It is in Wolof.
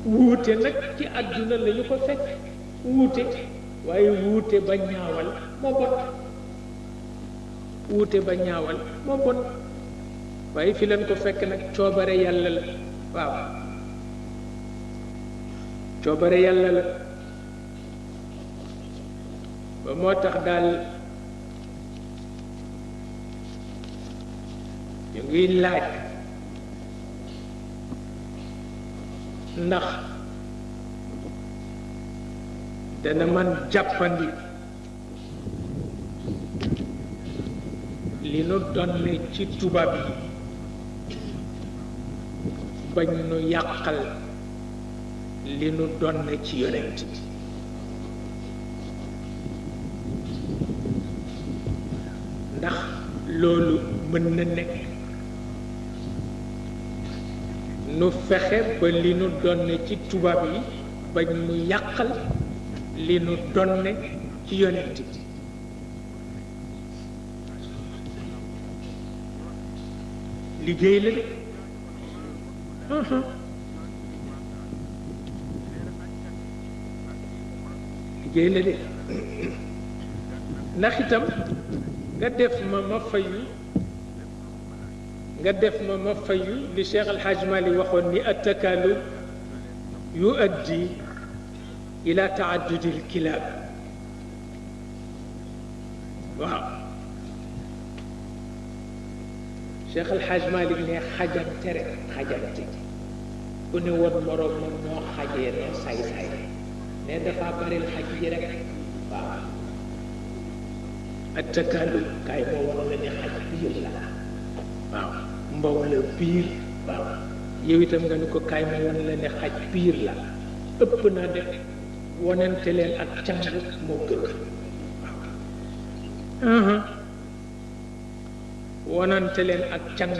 wuute nag ci àdduna la ñu ko fekk wuute waaye wuute ba ñaawal moo bon wuute ba ñaawal moo bon waaye fi leen ko fekk nag coobare yàlla la waaw coobare yàlla la ba moo tax daal ñu ngi laaj ndax dana man jàppandi li nu donne ci tubaab yi bañ nu yàqal li nu donne ci yonent bi ndax loolu mën na nekk nu fexe ba li nu donne ci tubaab yi bañ nu yàqal li nu donne ci yonent bi liggéey la de liggéey la de ndax itam nga def ma fayu nga def ma fayu li Cheikh Al Hadj Mali waxoon ni attakaalub yuaddi ila taaddudi l kilaab waaw Cheikh Al Hadj Mali ne xajante rek xajante ku ne woon moroom moom noo xajee noo say-say ne dafa baril xaj ji rek waaw attakaalub kaay moo waroon la ne xaj piir la waaw mbaw la piir waaw yow itam nga ni ko kaay ma won la ne xaj piir la ëpp na de wonente leen ak càng moo gën waaw wonante leen ak càng